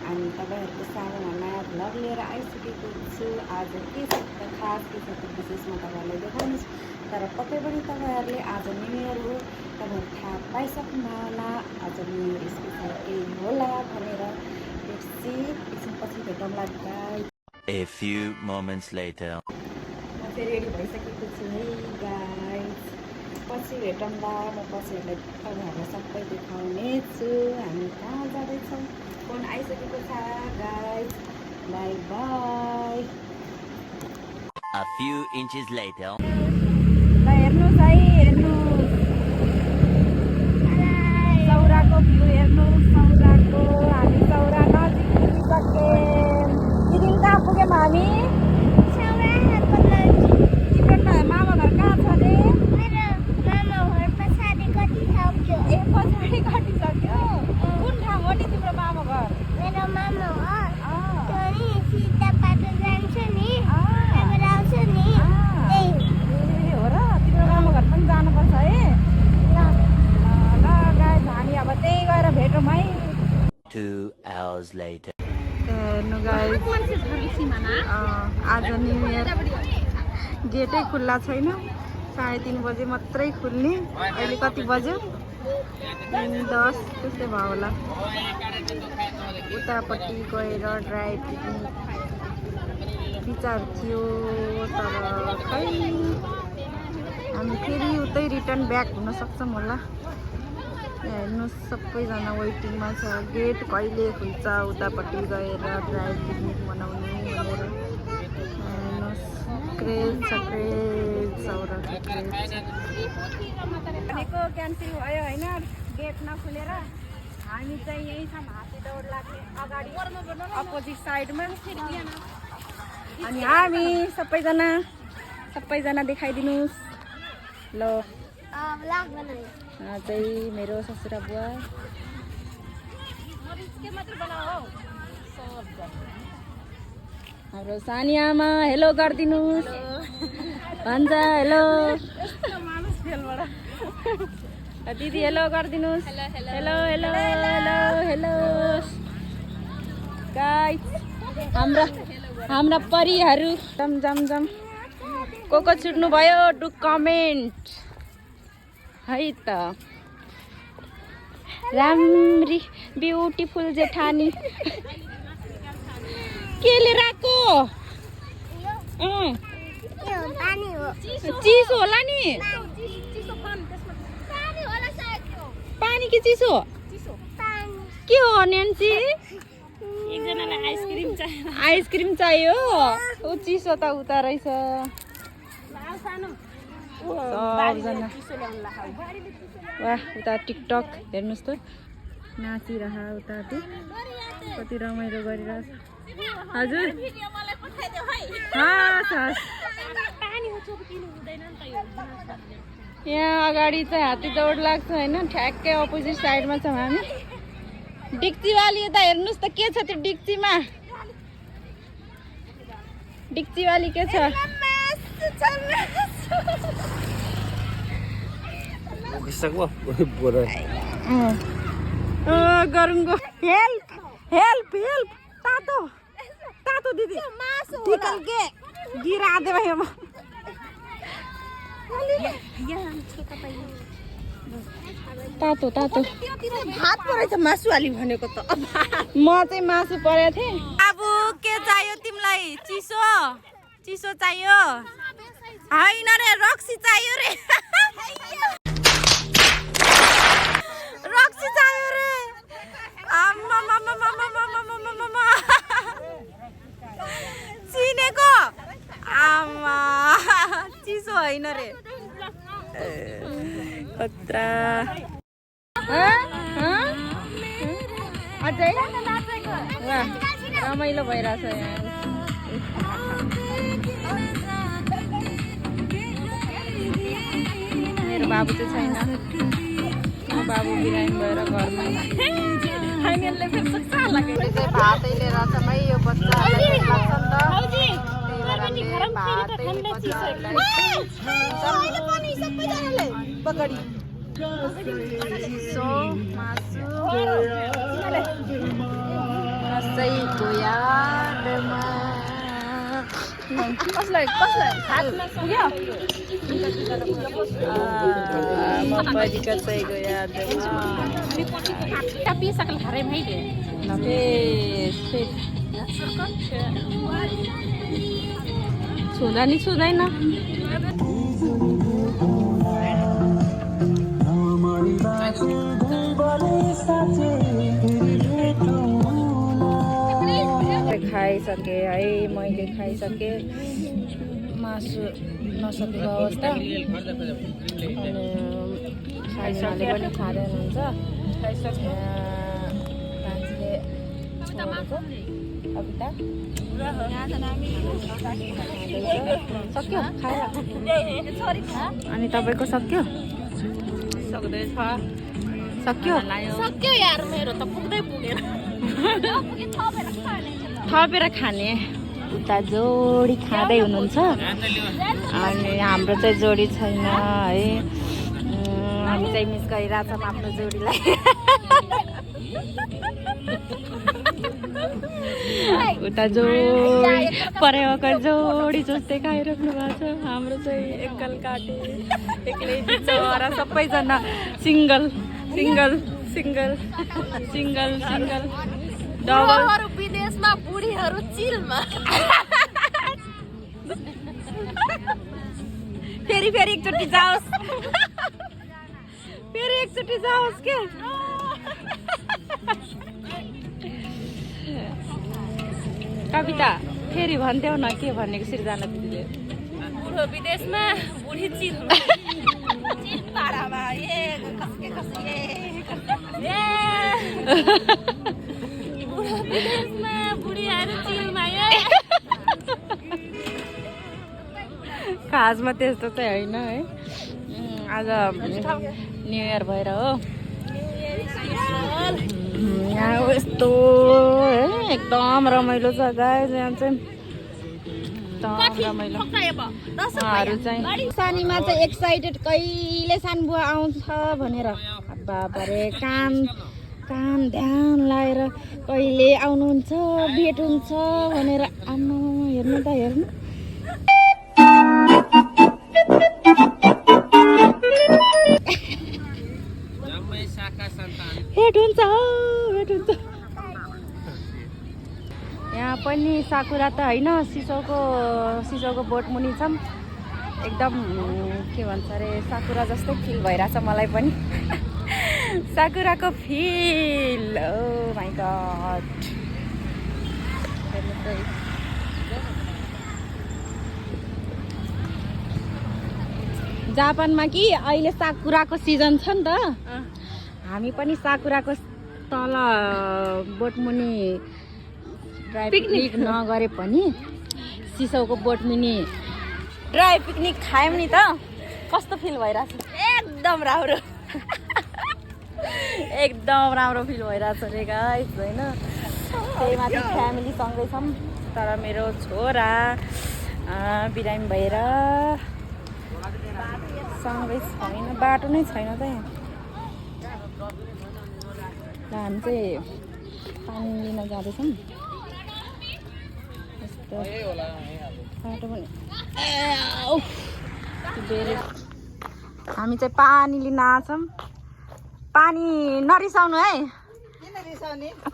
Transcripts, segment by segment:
अनि तपाईँहरूको सानोमा नयाँ भ्लग लिएर आइसकेको छु। आज के छ त खास के छ त विशेषमा तपाईँहरूलाई देखाउनेछु। तर पक्कै पनि तपाईँहरूले आज न्यु इयर हो, तपाईँहरू थाहा पाइसक्नु होला आज न्यु इयर स्पेसल केही होला भनेर। एकछिनपछि भेटौँला guys. A few moments later. म चाहिँ रेडी भइसकेको छु है गाइस। पछि भेटौँला। म पछि तपाईँहरूलाई सबै देखाउने छु। हामी कहाँ जाँदैछौँ, फोन आइसकेको छ guys. By by. A few inches later. ल हेर्नुहोस् है, हेर्नुहोस् सौराको भ्यू हेर्नुहोस्। सौराको हामी सौरा नजिक पुगिसक्यौँ। दिदी कहाँ पुग्यौँ हामी? तिम्रो मामा घर कहाँ छ अरे? ए पछाडि कटिसक्यो। कुन ठाउँ हो नि तिम्रो मामा घर? हो र, तिम्रो मामा घर पनि जानुपर्छ है। ल गाइस, हामी अब त्यही गएर भेटौँ है। 2 hours later. हेर्नु गाइस, आज न्यु इयर गेटै खुल्ला छैन। 3:30 बजे मात्रै खुल्ने। अहिले कति बज्यो? 10 त्यस्तै भयो होला। उतापट्टि गएर ड्राई पिकनिक विचार थियो, तर खै हामी फेरि उतै रिटर्न ब्याक हुन सक्छौँ होला। हेर्नुहोस् सबैजना वेटिङमा छ, गेट कहिले खुल्छ उतापट्टि गएर ड्राई पिकनिक मनाउने भनेर। हेर्नुहोस् क्रेज छ, क्रेज सौराको क्रेज भनेको क्यान्सल भयो होइन, गेट नखुलेर। हामी चाहिँ यहीँ छौँ हात्ती दौड लाग्ने अगाडि अपोजिट साइडमा। अनि हामी सबैजना देखाइदिनुहोस् ल। चाहिँ मेरो ससुरा बुवा हाम्रो सानी आमा हेलो गरिदिनुहोस् भन्छ। हेलो दिदी हेलो गरिदिनुहोस्। Hello hello hello hello guys, हाम्रा परिहरू जम जम जम को छुट्नु भयो डु कमेन्ट है त। राम्री ब्युटिफुल जेठानी के लिएर आएको? चिसो होला नि। पानी कि चिसो के हो न्यान्सी? एकजनालाई आइसक्रिम चाहियो। आइसक्रिम चाहियो। ऊ चिसो त उता रहेछ सबजना। वाह, उता टिकटक हेर्नुहोस् त नाचिरह उता कति रमाइलो गरिरहेछ। हजुर हस् हस्। यहाँ अगाडि चाहिँ हात्ती दौड लाग्छ होइन, ठ्याक्कै अपोजिट साइडमा छौँ हामी। डिक्चीवाली यता हेर्नुहोस् त के छ त्यो डिक्चीमा? डिक्चीवाली के छ? गरुङको हेल्प हेल्प हेल्प। तातो तातो दिदी निकल के गिरा दे भाइ। अब तातो तातो भात परेछ मासुवाली भनेको त। म चाहिँ मासु परेको थिएँ। अब के चाहियो तिमीलाई? चिसो चिसो चाहियो होइन रे, रक्सी चाहियो रे। रक्सी चाहियो रे। चिनेको आमा चिसो होइन रे। खतरा अझै वाह रमाइलो भइरहेछ यहाँ। मेरो बाबु चाहिँ छैन, बाबु बिरामी भएर घरमै। भातै लिएर आउँछ है यो बच्चाहरूलाई लाग्छ नि त। पकडी चिसो मासु चाहिँ गोयाडमा कसलाई हातमा पुग्यो मपरीको चाहिँ गोयाडमा tapi sakal harem hai de छुँदा नि छुँदैन खाइसकेँ है मैले खाइसकेँ मासु नसकेको अवस्था अनि खाइसकेले पनि खाँदै हुनुहुन्छ कविता सक्यो खाएर अनि तपाईँको सक्यो सक्दैछ सक्यो सक्यो यार मेरो त पुग्दै पुगेन थपेर खाने उता जोडी खाँदै हुनुहुन्छ अनि हाम्रो चाहिँ जोडी छैन है हामी चाहिँ मिस गरिरहेछौँ आफ्नो जोडीलाई उता जोडी परेको जोडी जस्तै खाइराख्नु भएको छ हाम्रो चाहिँ एक्कल काटे एक्लै चरा सबैजना single single single single single double विदेशमा बुढीहरू चिलमा फेरि फेरि एकचोटि जाओस् फेरि एकचोटि जाओस् के कविता फेरि भन्थ्यौ न के भनेको सृजना दिदीले बुढो विदेशमा बुढी चिलमा चिल पाडामा बुढो विदेशमा बुढीहरू चिलमा खासमा त्यस्तो चाहिँ होइन है आज न्यु इयर भएर हो यहाँ यस्तो एकदम रमाइलो छ गाइस यहाँ चाहिँ एकदम रमाइलो उहाँहरू चाहिँ सानीमा चाहिँ एक्साइटेड कहिले सानबुवा आउँछ भनेर बाबा रे काम ध्यान लाएर कहिले आउनुहुन्छ भेट हुन्छ भनेर आम्मा हेर्नु त हेर्नु भेट हुन्छ यहाँ पनि साकुरा त होइन सिसौको बोटमुनि छौँ एकदम के भन्छ अरे साकुरा जस्तै फिल भइरहेछ मलाई पनि साकुराको फिल ओ माइ गॉड जापानमा कि अहिले साकुराको सिजन छ नि त हामी पनि साकुराको तल बोटमुनि ड्राई पिकनिक नगरे पनि सिसौको बोटमुनि ड्राई पिकनिक खायौँ नि त कस्तो फिल भइरहेछ एकदम राम्रो एकदम राम्रो फिल भइरहेछ रे गाइस होइन त्यही माथि फ्यामिलीसँगै छौँ तर मेरो छोरा बिरामी भएर सँगै छैन बाटो नै छैन त यहाँ हामी चाहिँ पानी लिन जाँदैछौँ यस्तो बाटो पनि हामी चाहिँ पानी लिन आछौँ पानी नरिसाउनु है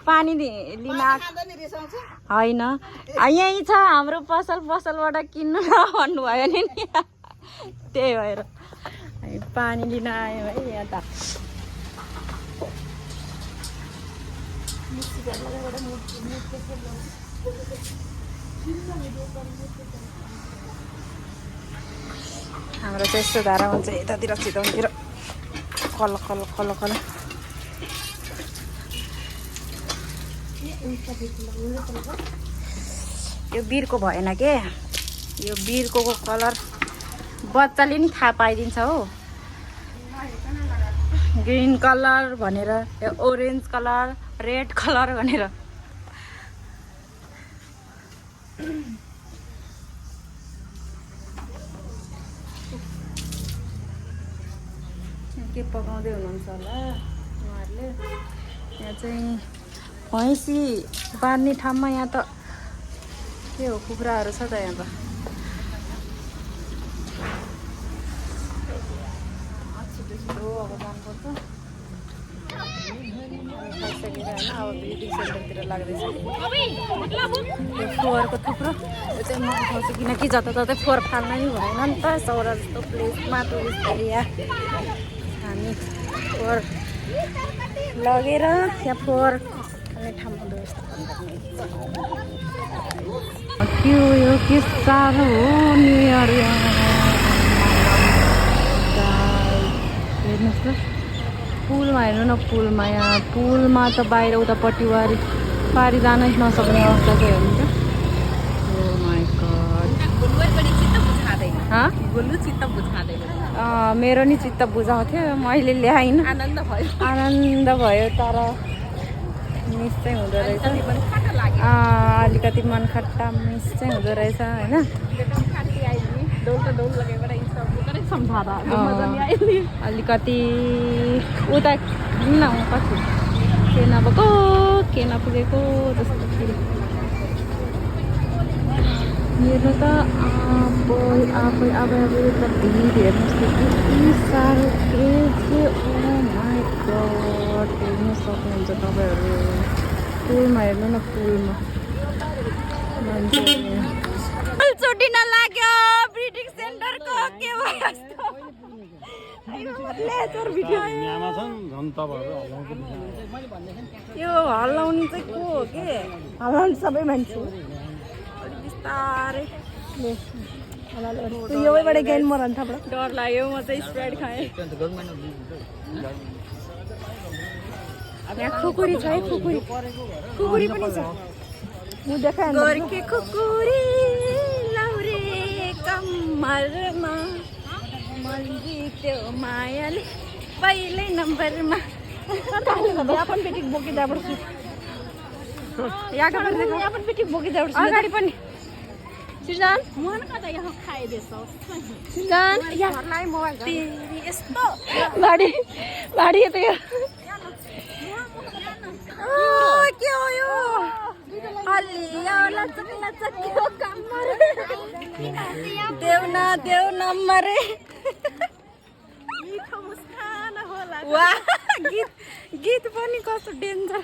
पानी लिन होइन यहीँ छ हाम्रो पसलबाट किन्नु नभन्नुभयो नि त्यही भएर हामी पानी लिन आयौँ है यहाँ त हाम्रो चाहिँ यस्तो धारा हुन्छ यतातिर चितवनतिर कल कल कल कल यो बिर्को भएन के यो बिर्को कलर बच्चाले नि थाहा पाइदिन्छ हो ग्रीन कलर भनेर ओरेन्ज कलर रेड कलर भनेर के पकाउँदै हुनुहुन्छ होला उहाँहरूले यहाँ चाहिँ भैँसी बाँध्ने ठाउँमा यहाँ त के हो कुखुराहरू छ त यहाँ त छिटो अब जानुपर्छ खाइसकेर होइन अब ब्रिडिङ सेन्टरतिर लाग्दैछ यो फोहोरको थुप्रो यो चाहिँ म उठाउँछु किनकि जताततै फोहोर फाल्न नि भएन नि त सौरा जस्तो प्लेसमा टुरिस्ट एरिया हामी फोहोर लगेर यहाँ फोहोर फाल्ने ठाउँमा व्यवस्था यो के साह्रो हो न्यु इयर हेर्नुहोस् ल पुलमा हेर्नु न पुलमा यहाँ पुलमा त बाहिर उतापट्टि पारि जानै नसक्ने अवस्था चाहिँ हेर्नु त ओ माई गड मेरो नि चित्त बुझाउँथ्यो मैले ल्याइनँ आनन्द भयो तर मिस चाहिँ हुँदो रहेछ अलिकति मन खट्टा मिस चाहिँ हुँदो रहेछ होइन अलिकति उता न कति के नभएको के नपुगेको जस्तो फिल हेर्नु त आफै अब त भिड हेर्नुहोस् त कति साह्रो क्रेज ओ माई गड हेर्नु सक्नुहुन्छ तपाईँहरू पुलमा हेर्नु न पुलमा चोटिन लाग्यो ब्रिडिङ सेन्टरको के भयो यो हल्लाउने चाहिँ को हो के हल्लाउने सबै मान्छे बिस्तारै यहीबाट गेन मरन थाप्ला डर लाग्यो म चाहिँ स्प्रेड खाएँ यहाँ खुकुरी छ है खुकुरी पनि छ गोर्खे खुकुरी लाउरे कम्मरमा मल्दी त्यो मायाले पहिल्यै नम्बरमा यहाँ पनि बेटी बोकिँदा पर्छु यहाँ पनि बेटी बोकिँदा पर्छु अगाडि पनि सृजन मन कता यहाँ खाइदिएछ सृजन यहाँलाई मोबाइल यस्तो बाडी यता के हो यो देउ नम्बर गीत पनि कस्तो डेन्जर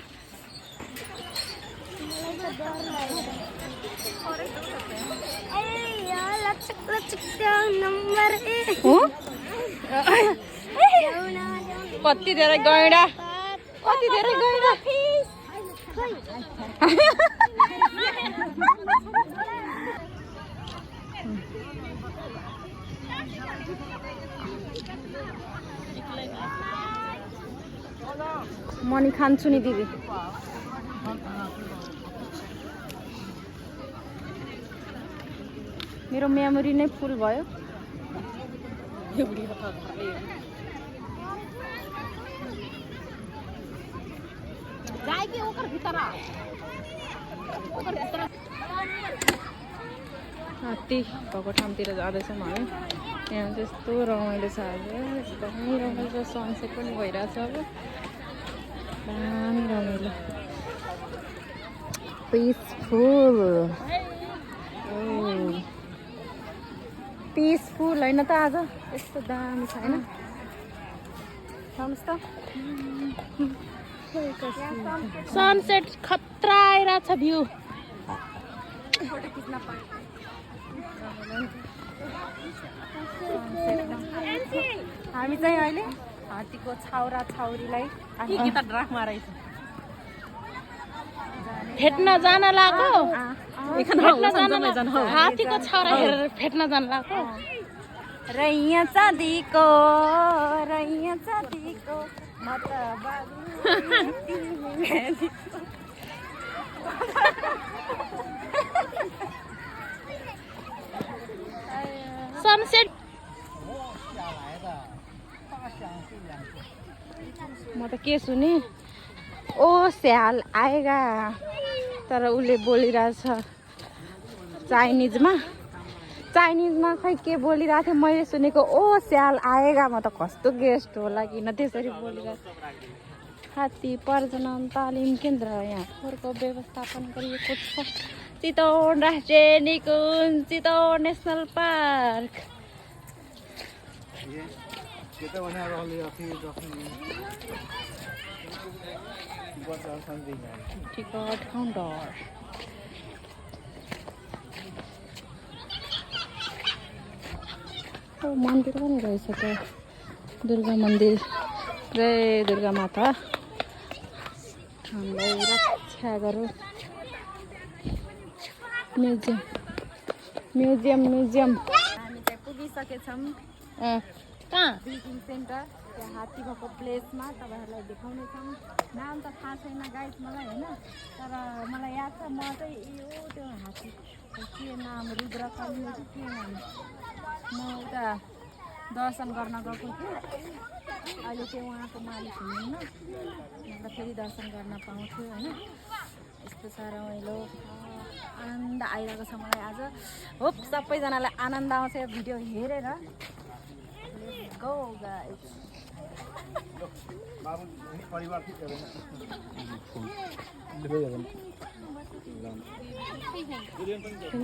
कति धेरै गैडा मनी खान्छु नि दिदी मेरो मेमोरी नै फुल भयो हात्ती भएको ठाउँतिर जाँदैछौँ हामी यहाँ चाहिँ यस्तो रमाइलो छ आज एकदमै रमाइलो छ सनसेट पनि भइरहेछ अब दामी रमाइलो पिसफुल होइन त आज यस्तो दामी छ होइन सनसेट खतरा आइरहेछ भ्यू हामी चाहिँ अहिले हात्तीको छाउरा छाउरीलाई ड्राफमा रहेछ भेट्न जान लाग्यो हात्तीको छाउरा हेरेर भेट्न जान लाग्यो रैया चाँदीको म त सनसेट म त के सुने ओ स्याल आएगा तर उसले बोलिरहेछ चाइनिजमा खै के बोलिरहेको थियो मैले सुनेको ओ स्याल आएगा म त कस्तो गेस्ट होला किन त्यसरी बोलिरहेको हात्ती प्रजनन तालिम केन्द्र यहाँ फोहोरको व्यवस्थापन गरिएको छ। चितवन राष्ट्रिय निकुञ्ज, Chitwan national park. Ticket counter. मन्दिर पनि रहेछ त, दुर्गा मन्दिर। जय दुर्गा माता हामीलाई रक्षा गरौँ। म्युजियम म्युजियम म्युजियम हामी चाहिँ पुगिसकेछौँ। कहाँ? ब्रिफिङ सेन्टर, त्यहाँ हात्ती भएको प्लेसमा तपाईँहरूलाई देखाउनेछौँ। नाम त थाहा छैन गाइस मलाई होइन, तर मलाई याद छ म चाहिँ यो त्यो हात्ती के नाम रुद्रकाली हो कि के नाम, म उता दर्शन गर्न गएको थिएँ। अहिले चाहिँ उहाँको मालिक हुनुहुन्न, मतलब फेरि दर्शन गर्न पाउँथ्यो होइन। यस्तो छ रमाइलो आनन्द आइरहेको छ मलाई आज। होप सबैजनालाई आनन्द आउँछ यो भिडियो हेरेर। Go guys.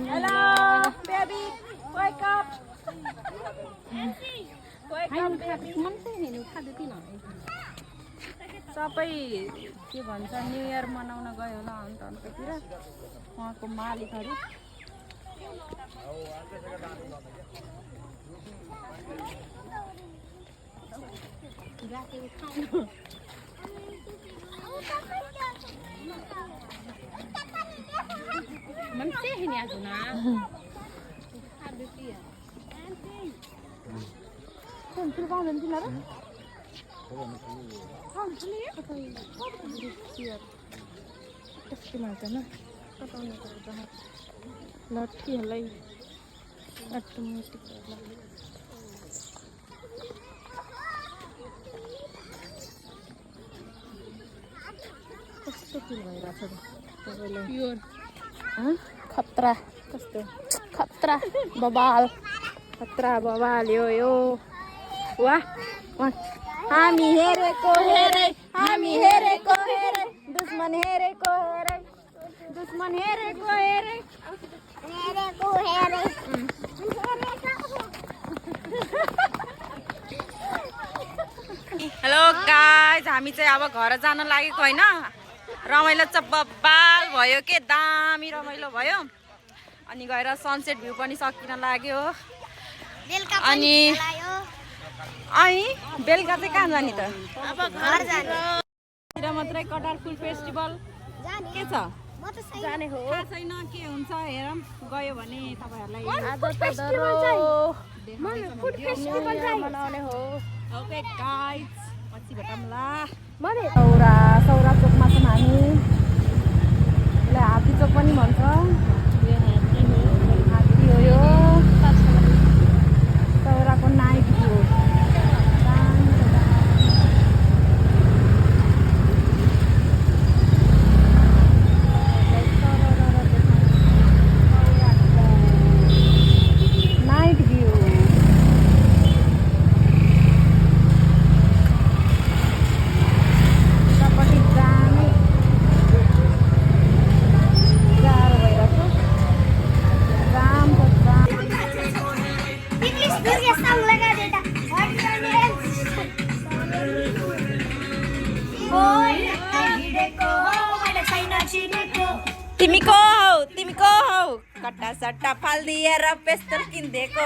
Hello baby, wake up. सबै के भन्छ न्यु इयर मनाउन गयो होला अन्त अन्ततिर उहाँको मालिकहरू। लट्ठीहरूलाई कस्तो फिल भइरहेछ तपाईँलाई? खतरा, कस्तो खतरा बबाल, खतरा बबाल यो। वाह हामी हेरेको हेरे, हामी हेरेको हेरे, दुश्मन हेरेको हेरे, दुश्मन हेरेको हेरे, हेरेको हेरे। हेलो गाइज, हामी चाहिँ अब घर जान लागेको होइन। रमाइलो चाहिँ बब्बाल भयो के, दामी रमाइलो भयो। अनि गएर सनसेट भ्यू पनि सकिन लाग्यो। अनि बेलुका चाहिँ कहाँ जाने त? अब घर जाने मात्रै। कटार फुल फेस्टिभल के छ जाने हो, थाहा छैन के हुन्छ, हेरौँ। गयो भने तपाईँहरूलाई मनाउने हो। ओके गाइज, पछि भेटौँला। सौरा चोकमा छौँ हामी, यसलाई हात्ती चोक पनि भन्छ। हात्ती हो यो, सौराको नाइट भ्यू हो। तिमी को हौ कट्टा सट्टा फालिदिएर पेस्टल किनिदिएको।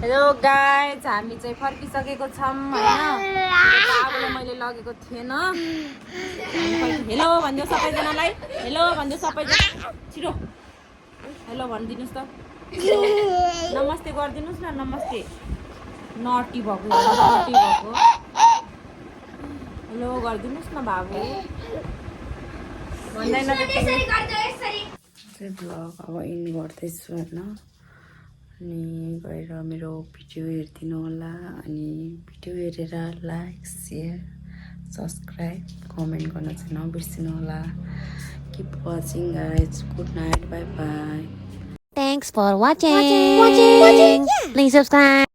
हेलो गाइज, हामी चाहिँ फर्किसकेको छौँ होइन। बाबुले मैले लगेको थिएन। हेलो भनिदियो सबैजनालाई, हेलो भनिदियो सबैजना, छिटो हेलो भनिदिनुहोस् त। नमस्ते गरिदिनुहोस् न, नमस्ते। नटी भएको हेलो गरिदिनुहोस् न बाबु, भन्दैन त। ब्लग अब इन गर्दैछु होइन। अनि गएर मेरो भिडियो हेरिदिनु होला। अनि भिडियो हेरेर लाइक, सेयर, सब्सक्राइब, कमेन्ट गर्न चाहिँ नबिर्सिनु होला। Keep watching, guys. Good night. Bye bye. Thanks for watching. Please subscribe.